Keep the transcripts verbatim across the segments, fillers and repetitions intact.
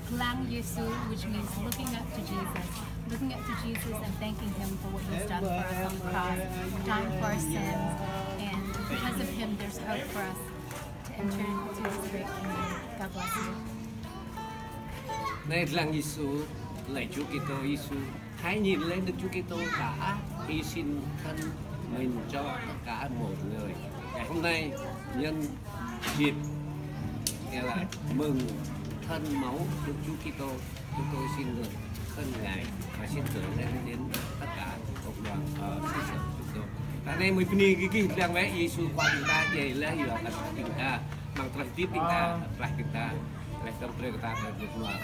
Klang Yêsu, which means looking up to Jesus, looking up to Jesus and thanking Him for what He's done for us on the cross, dying for our sins, and because of Him, there's hope for us to enter into His great kingdom. God bless you. Anai lăng Yêsu, laĭ Chúa Kitô Yêsu, hãy nhìn lên Đức Chúa Kitô đã hy sinh thân mình cho tất cả mọi người. Ngày hôm nay, nhân dịp, nghĩa là mừng thân máu Đức Chúa Kitô, chúng tôi xin được khen Ngài và xin gửi đến, đến tất cả cộng đoàn, ờ, xứ sở chúng tôi. Ta anai mơi bơni gih, gih lăng wơ̆t Yêsu Khua ƀing ta, djai laih yua kơ ƀing ta, amăng tơlơi hơdip ƀing ta, tơlơi ƀing ta, tơlơi tơm brơi kơ ta, tơlơi hơdip mơnuih.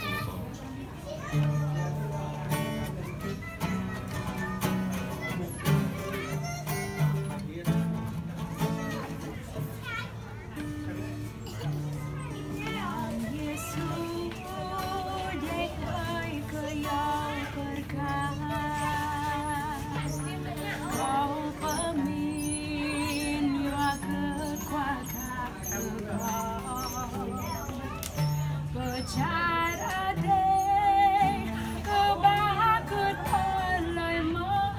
Pơčar adai kơ ba kơ tơlơi mơak,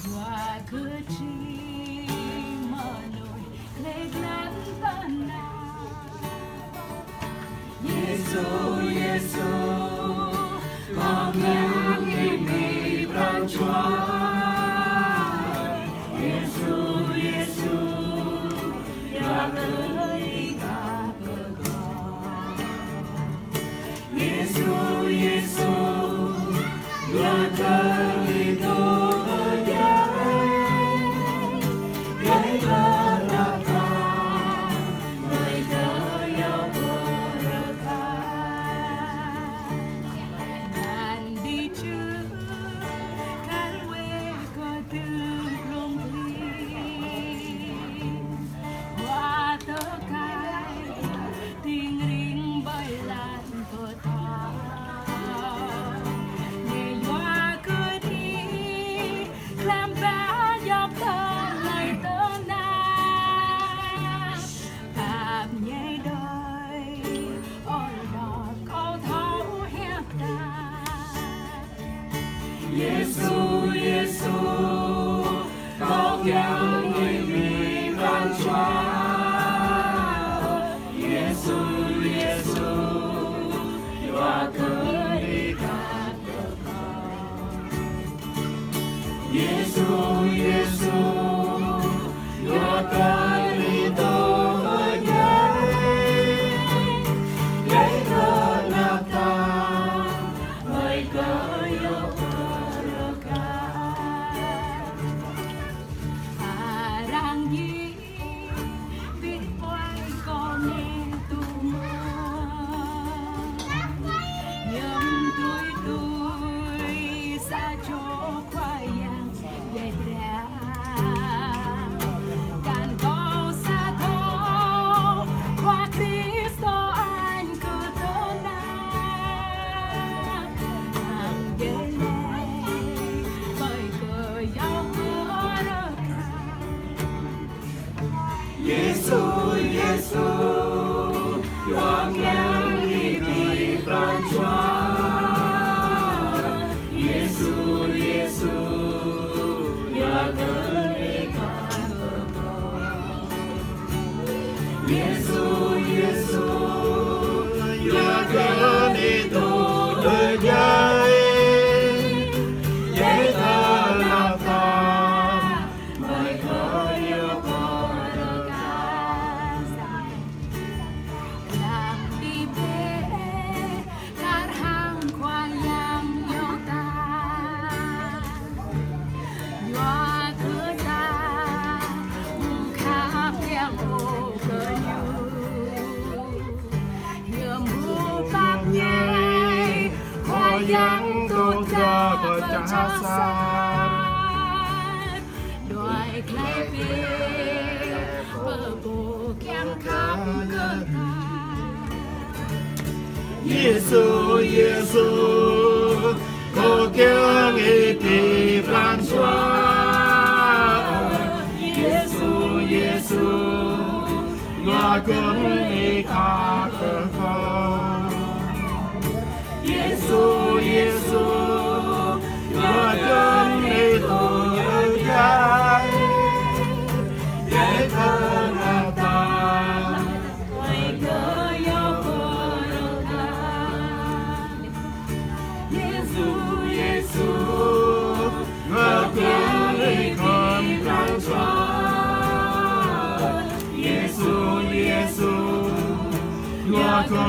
dua kơ či mơnuih lĕ lăn tơnah. Yêsu, Yêsu, Kâo kiăng ih ƀing pran jua. Yêsu, Yêsu, yua kơ ih khăp kơ kâo. Yêsu, Yêsu, yua kơ ih dŏ pơ adai, djai kơ anăp ta, mơi kơ yua pơrơkal. Anăn ƀing čư̆ kar wơ̆t kơ tơlơi glông ling, wa tơkai ting ring ƀơi lăn pơtao. Anai yua kơ ih, klăm ba djŏp tơlơi tơnap. Khăp ñai đơi, ơi đah kâo thâo hiăp ta. Yêsu, Yêsu, Kâo kiăng ih ƀing pran jua. Yêsu, Yêsu, yua kơ ih khăp kơ kâo. Yêsu, Yêsu, yua kơ ih dŏ pơ adai, djai kơ anăp ta, mơi kơ yua pơrơkal. Arăng djai ƀing kuai kơ anai tŭ mơ̆n. Hiư̆m tui tui sa čô Khua Yang djai dra. Kăn kâo sa thâo Khua Krist añ kơ tơnap. Anăn djai laih, mơi kơ yua pơrơkal. Yêsu, Yêsu, yua kiăng ih ƀing pran jua. Yêsu, Yêsu, yua kơ ih khăp kơ kâo. Yêsu, Yêsu, yua kơ ih dŏ pơ adai, djai kơ anăp ta, mơi kơ yua pơrơkal. Lăng ƀing bĕ kar hăng Khua Yang iâu ta. Yua kơ ta ƀu khăp kiăng ôh kơ Ñu. Hiư̆m ƀu pap ñai Khua Yang tŭ dra pơčah sat. Đuaĭ glaĭ bĕ pơ pô kiăng khăp kơ ta. Yêsu, Yêsu, Kâo kiăng ih ƀing pran jua. Yêsu, Yêsu, yua kơ ih khăp kơ kâo. Pơđĭ.